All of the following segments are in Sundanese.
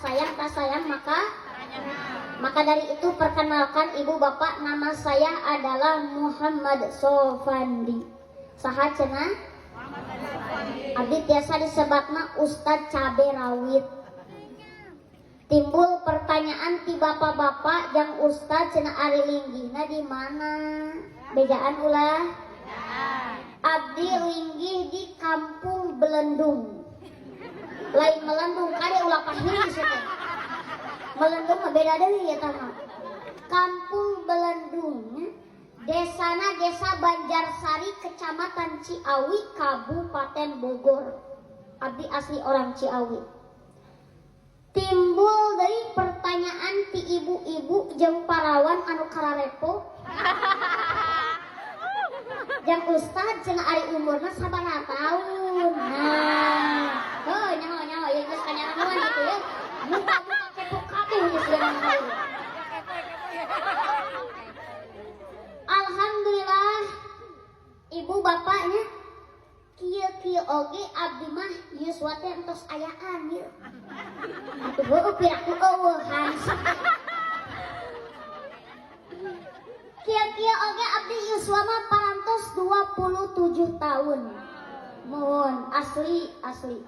Sayang tak sayang maka dari itu perkenalkan, ibu bapak, nama saya adalah Muhammad Sofandi. Saha cenah? Abdi tiasa disebatna Ustad Cabe Rawit. Timbul pertanyaan ti bapak-bapak, yang Ustad cenah, ari linggihna di mana? Bejaan ulah. Abdi linggih di Kampung Belendung. Lain melendung, kade ulah pahili teh. Melendung mah beda deui ya mah. Kampung Belendung ya. Desana Desa Banjarsari, Kecamatan Ciawi, Kabupaten Bogor. Abdi asli orang Ciawi. Timbul dari pertanyaan ti ibu-ibu jeung parawan anu kararepo. Jang Ustad cenah, ari umurna sabaraha tahun? Nah, heuh, nyaho nyaho ya geus kanyahoan gitu ya. Muka-muka kepo kabeh geus zaman. Alhamdulillah, ibu bapaknya, kieu-kieu oge abdi mah yuswa teh entos ayaan ieu. Atuh heueuh, piraku eueuh hansip. Kieu-kieu oge abdi yuswa mah parantos 27 tahun. Mohon asli asli.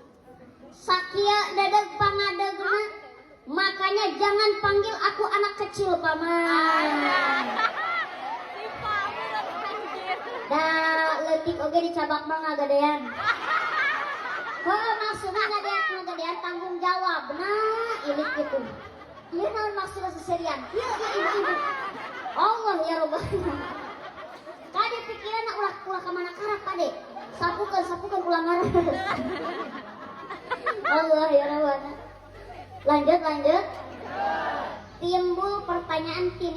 Sakieu dedeg pangadegna, makanya jangan panggil aku anak kecil, paman. Da leutik oge dicabak mah ngagadean. Heuh, maksudna ngadean ngagadean tanggung jawab. Nah, ilik gitu. Ieu naon maksudna seserian? Ieu ieu ibu-ibu. Allah ya Robbana. Kade pikiran ulah ulah ka mana karep, kade. Sapukeun sapukeun, ulah ngares. Allah ya Robbana. Lanjut lanjut. Timbul pertanyaan ti.